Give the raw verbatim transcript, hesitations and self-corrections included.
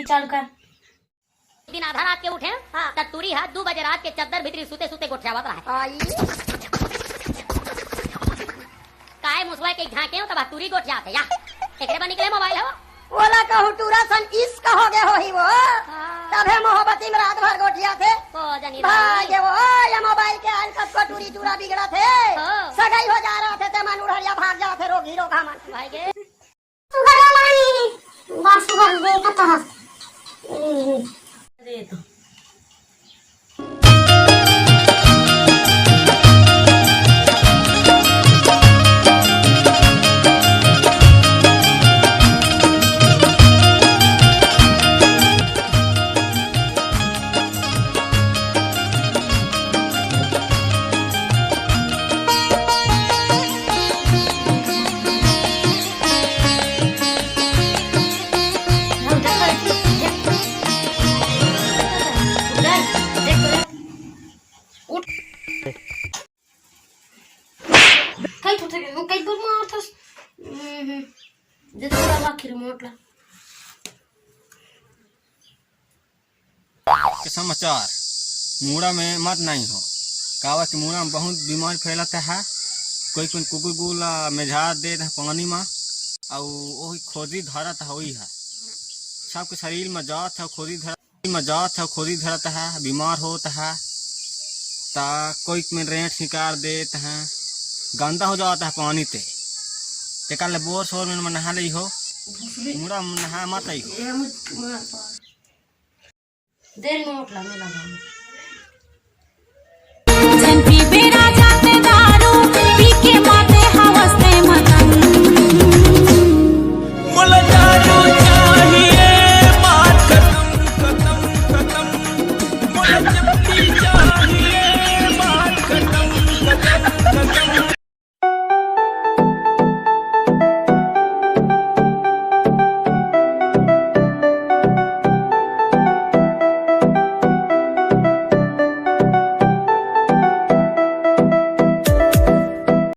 चालू कर। एक दिन आधा रात के उठे, हाँ। त टूरी हा दू बजे रात के चद्दर भीतरी सुते सुते गोठियावत रहे। आई। काय मुसवा के झांके हो तब टूरी गोठियाथे या। एकरे बर निकले मोबाइल हो। ओला कहूँ टूरा सन इश्क हो गए होही वो। हाँ। तभे मोहब्बती में रात भर गोठियाथे। को जनी भागे भाई। वो, ये मोबाइल के आयल कब को टूरी टूरा बिगड़ाथे। हाँ। सगाई हो जा रहा थे ते मन उड़हरिया भाग जाथे रोगी रोगा मन। भाई गे। सुगर वाला नहीं, बस सुगर देखत हस। हम्म। दे तो। उठ। कई ठो थे, वो कई बार मारथस। हम्म, हम्म। दे तो आखिर रिमोट ला। के समाचार, मुड़ा में मत नहीं हो, काबर कि मुड़ा में बहुत बीमारी फैलत है। कोई कोई कुकुर गुला मेझा देत है पानी में, अउ ओही खोजी धरत है, ओही है सबके शरीर में जात है, खोजी धरत में जात है, खोजी धरत है, बीमार होत है, ता कोई में रेंट निकाल देत है, गंदा हो जात है पानी ते। तेकर ले बोर सोर में नहा लई हो, मुड़ा में नहा मत आई हो। दे रिमोट ला, मैं लगाऊं।